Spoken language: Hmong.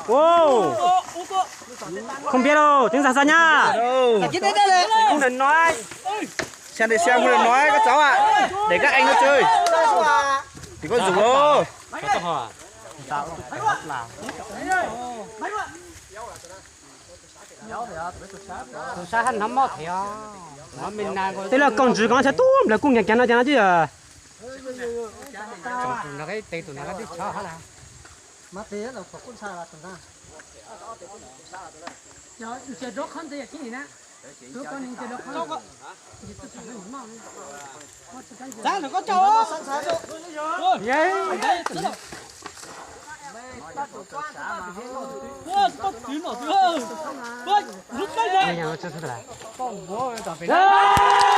Wow. Không biết đâu, tiếng Sa Sa nhá. Không được nói. Xem thì xem không được nói các cháu ạ. Để các anh nó chơi. Thì có dùng đâu. Tus sab hab hnov mob thiab. Tej loj koom ntsws ko no txhad tub nplawg kuj nkees nkees no ces no twb yog. Tus no twb chob hab las.